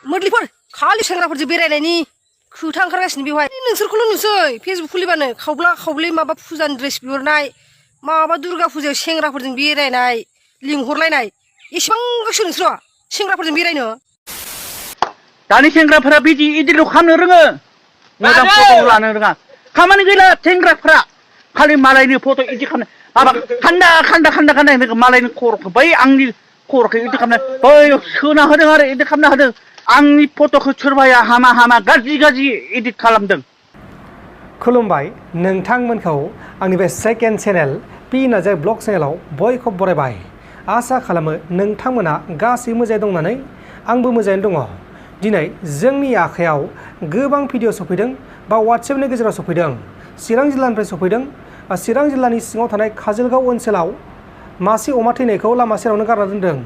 mwdlipwr खालि सेंग्राफोरजों बेरायनायनि खोथा ओंखारगासिनो बेवहाय नोंसोरखौल' नुसै फेसबुक खुलिबानो खावब्ला खावब्लि माबा फुजानि ड्रेस बिहरनाय माबा दुर्गा फुजायाव सेंग्राफोरजों बेरायनाय लिंहरलायनाय एसेबां गोसो नोंसोर सेंग्राफोरजों बेरायनो दानि सेंग्राफोरा बिदि इदिल' खालामनो रोङो मोजां फट' लानो रोङा खामानि गैला सेंग्राफोरा खालि मालायनि फट' इदि खालामनो माबा खान्दा मालायनि खर'खौ बै आंनि खर'खौ इदि खालामनो बै सोना होदों आरो इदि खालामना होदों आंनि फट'खौ सोरबाया हामा गाज्रि इदिट खालामदों। खुलुमबाय नोंथांमोनखौ आंनि बे second channel P Narzary blog चेनेलाव बयखौबो बरायबाय। आसा खालामो नोंथांमोना गासै मोजाङै दं होननानै आंबो मोजाङैनो दङ। दिनै जोंनि आखायाव गोबां भिडिअ सफैदों बा वाट्सएपनि गेजेराव सफैदों। चिरां जिल्लानिफ्राय सफैदों। चिरां जिल्लानि सिङाव थानाय काजलगाव ओनसोलाव मासे अमा थैनायखौ लामा सेरावनो गारना दोनदों।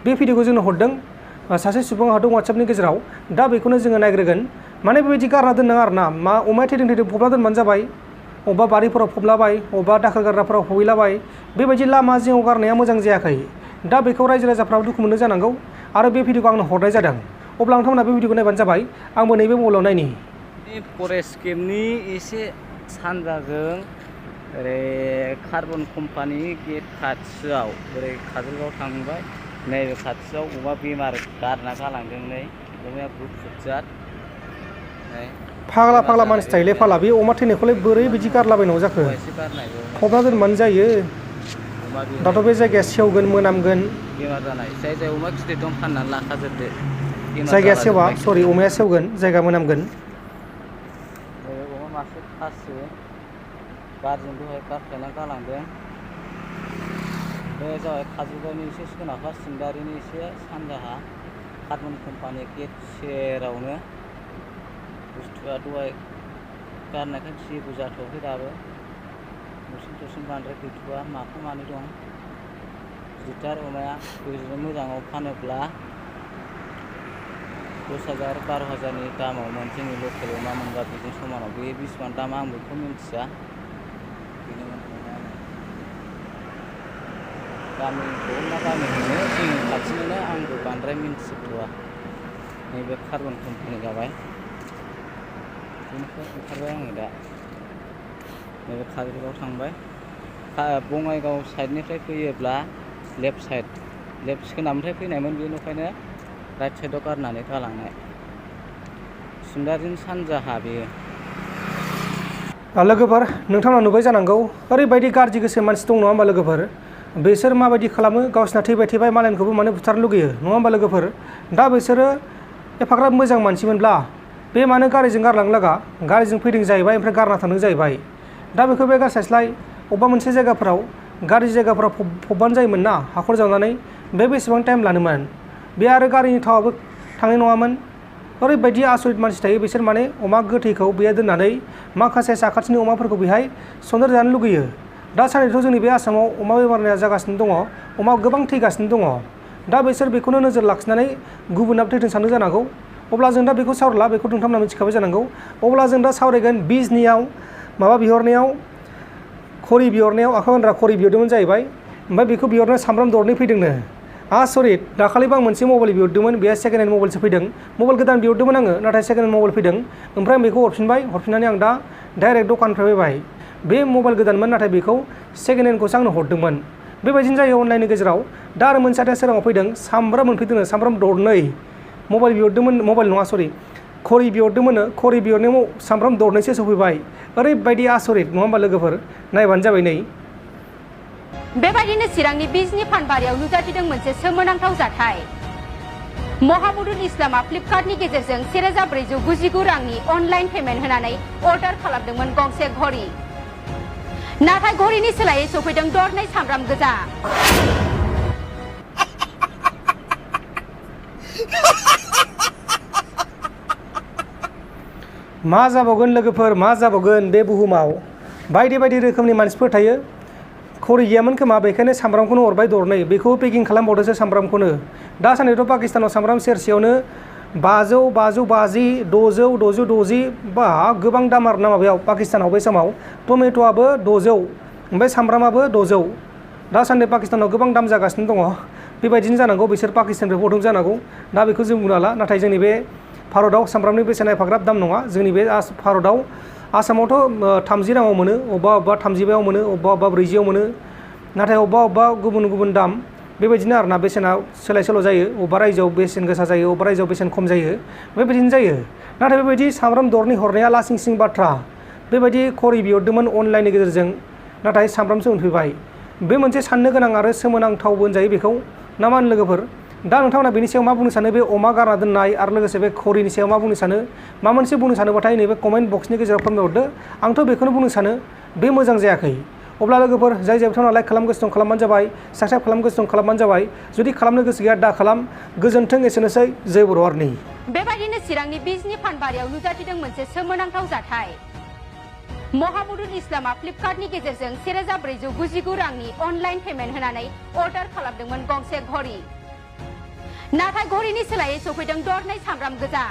बे भिडिअखौ जोंनो हरदों सासे सुबुं हरदों वाट्सएपनि गेजेराव। दा बेखौनो जोङो नायग्रोगोन। माने बेबायदि गारना दोननाङा आरोना मा अमाया थैदों फबना दोनबानो जाबाय। अबेबा बारिफोराव फबलाबाय अबेबा दाखोर गारग्राफोराव फबहैलाबाय बेबायदि लामा जिङाव गारनाया मोजां जायाखै। दा बेखौ रायजो राजाफ्राबो दुखु मोननो जानांगौ आरो बे भिडिअखौ आंनो हरनाय जादों। अब्ला नोंथांमोना बे भिडिअखौ नायबानो जाबाय। आंबो नैबे मबाइलाव नायनि। फरेस्ट केम्पनि एसे सानजाजों ओरै कार्बन कम्पानि गेट खाथियाव ओरै काजलगाव थांबाय नैबे खाथियाव अमा बेमार गारना गालांदों। नै अमाया गुफुर जात फाग्ला मानसि थायोलै फाग्ला बे अमा थैनायखौलाय बोरै बिदि गारलाबायनांगौ जाखो फबना दोनबानो जायो। दाथ' बे जायगाया सेवगोन मोनामगोन बेमार जानाय जाय अमा गिदिर दं फाननानै लाखाजोबदो जायगाया सेवा सरि अमाया सेवगोन जायगा मोनामगोन। अमा मासे खासि गारजों दहाय गारख्लायना गालांदों। बे जाबाय काजलगावनि एसे सोनाबहा सिंदारिनि एसे सानजाहा कार्बन कम्पानि गेट सेरावनो बुस्थुआ दहाय गारनायखाय जेबो जाथ'वाखै दाबो न'सिम बांद्राय गैथ'वा माफा मानै दं। गिदिरथार अमाया ओरैनो मोजाङाव फानोब्ला 10,000 12,000नि दामावमोन जोंनि लकेल अमा मोनबा बिजों समानाव बे बेसेबां दाम आं बेखौ मिन्थिया। बेनोमोन अमायानो गामिखौ ना गामिखौनो जोंनि खाथिनिनो आंबो बांद्राय मिन्थिथ'वा। नैबे कार्बन कम्पानि जाबाय बेनिफ्राय ओंखारबाय आङो दा नैबे काजलगाव थांबाय। बङाइगाव साइडनिफ्राय फैयोब्ला लेफ्ट साइड सोनाबनिफ्राय फैनायमोन बेनिखायनो राइट साइडआव गारनानै गालांनाय सिंदारिनि सानजाहा बेयो। लोगोफोर नोंथांनाव नुबाय जानांगौ ओरैबायदि गाज्रि गोसो मानसि दं नङा होमबा लोगोफोर। बिसोर माबायदि खालामो गावसिना थैबाय मालायनिखौबो माने बुथारनो लुगैयो नङा होमबा लोगोफोर। दा बिसोरो एफाग्राब मोजां मानसिमोनब्ला बे मानो गारिजों गारलांनो लागा गारिजों फैदों जाहैबाय ओमफ्राय गारना थांदों जाहैबाय। दा बेखौ बे गारस्लायस्लाय अबेबा मोनसे जायगाफोराव गाज्रि जायगाफोराव फबबानो जायोमोन ना हाखर जावनानै बे बेसेबां टाइम लानोमोन बे आरो गारिनि थावाबो थांनाय नङामोन। ओरैबायदि आसरित मानसि थायो बिसोर माने अमा गोथैखौ बेहाय दोननानै माखासे साखाथिनि अमाफोरखौ बेहाय सन्देर जानो लुगैयो। दासान्दिथ' जोंनि बे आसामाव अमा बेमारनाया जागासिनो दङ अमा गोबां थैगासिनो दङ। दा बिसोर बेखौनो नोजोर लाखिनानै गुबुनाबो थैथों सानदों जानांगौ। अब्ला जों दा बेखौ सावरायला बेखौ नोंथांमोना मिथिखाबाय जानांगौ। अब्ला जों दा सावरायगोन बिजनियाव माबा बिहरनायाव खरि बिहरनायाव आखाइ हमग्रा खरि बिहरदोंमोन जाहैबाय। ओमफ्राय बेखौ बिहरनो सामब्राम दरनै फैदोंनो आसरित। दाखालिबो आं मोनसे मबाइल बिहरदोंमोन बेहा सेकेन्ड हेन्ड मबाइलसो फैदों। मबाइल गोदान बिहरदोंमोन आङो नाथाय सेकेन्ड हेन्ड मबाइल फैदों। ओमफ्राय आं बेखौ हरफिननानै आं दा डाइरेक्ट दखाननिफ्राय बायबाय। बे मबाइल गोदानमोन नाथाय बेखौ सेकेन्ड हेन्डखौसो आंनो हरदोंमोन। बेबायदिनो जायो अनलाइननि गेजेराव। दा आरो मोनसे आदाया सोराङाव फैदों सामब्राम मोनफैदोंनो सामब्राम दरनै मबाइल बिहरदोंमोन मबाइल नङा सरि खरि बिहरदोंमोन खरि बिहरनायाव सामब्राम दरनैसो सफैबाय। ओरैबायदि आसरित नङा होमबा लोगोफोर नायबानो जाबाय। नै बेबायदिनो चिरांनि बिजनि फानबारियाव नुजाथिदों मोनसे सोमोनांथाव जाथाय। महामुदुल इस्लामा फ्लिपकार्टनि गेजेरजों 1,499 रांनि अनलाइन पेमेन्ट होनानै अर्डार खालामदोंमोन गंसे घड़ी। नाथाय घड़ीनि सोलायै सफैदों दरनै सामब्राम गोजा। मा जाबावगोन लोगोफोर मा जाबावगोन बे बुहुमाव बायदि रोखोमनि मानसिफोर थायो। खरि गैयामोन खोमा बेखायनो सामब्रामखौनो हरबाय दरनै बेखौ पेकिं खालामबावदोंसो सामब्रामखौनो। दासान्दिथ' पाकिस्तानाव सामब्राम सेरसेयावनो 500 550 600 660 बा गोबां दाम आरोना माबायाव पाकिस्तानाव बे समाव। टमेट'आबो 600 ओमफ्राय सामब्रामाबो 600। दासान्दि पाकिस्तानाव गोबां दाम जागासिनो दङ। बेबायदिनो जानांगौ बिसोर पाकिस्ताननिफ्राय हरदों जानांगौ दा बेखौ जों बुंनो हाला नाथाय जोंनि बे भारताव सामब्रामनि बेसेना एफाग्राब दाम नङा जोंनि बे भारताव आसामावथ' 30 राङाव मोनो अबेबा 35आव मोनो अबेबा 40आव मोनो नाथाय अबेबा गुबुन दाम बेबायदिनो आरोना बेसेना सोलाय सोल' जायो अबेबा रायजोआव बेसेन गोसा जायो अबेबा रायजोआव बेसेन खम जायो बेबायदिनो जायो नाथाय बेबायदि सामब्राम दरनि हरनाया लासिं सिं बाथ्रा बेबायदि खरि बिहरदोंमोन अनलाइननि गेजेरजों नाथाय सामब्रामसो मोनफैबाय बे मोनसे साननो गोनां आरो सोमोनांथावबो होनजायो बेखौ ना मा होनो लोगोफोर दा नोंथांमोना बेनि सायाव मा बुंनो सानो बे अमा गारना दोननाय आरो लोगोसे बे खरिनि सायाव मा बुंनो सानो मा मोनसे बुंनो सानोबाथाय नैबे कमेन्ट बक्सनि गेजेराव फोरमायहरदो आंथ' बेखौनो बुंनो सानो बे मोजां जायाखै अब्ला लोगोफोर जाय बिथांमोना लाइक खालामगासिनो दं खालामबानो जाबाय साबस्क्राइब खालामगासिनो दं खालामबानो जाबाय जुदि खालामनो गोसो गैया दा खालाम गोजोन्थों एसेनोसै जय बर' आर्मि बेबायदिनो चिरांनि बिजनि फानबारियाव नुजाथिदों मोनसे सोमोनांथाव जाथाय महामुदुल इस्लामा फ्लिपकार्टनि गेजेरजों 1499 रांनि अनलाइन पेमेन्ट होनानै अर्डार खालामदोंमोन गंसे घड़ी नाथाय घड़ीनि सोलायै सफैदों दरनै सामब्राम गोजा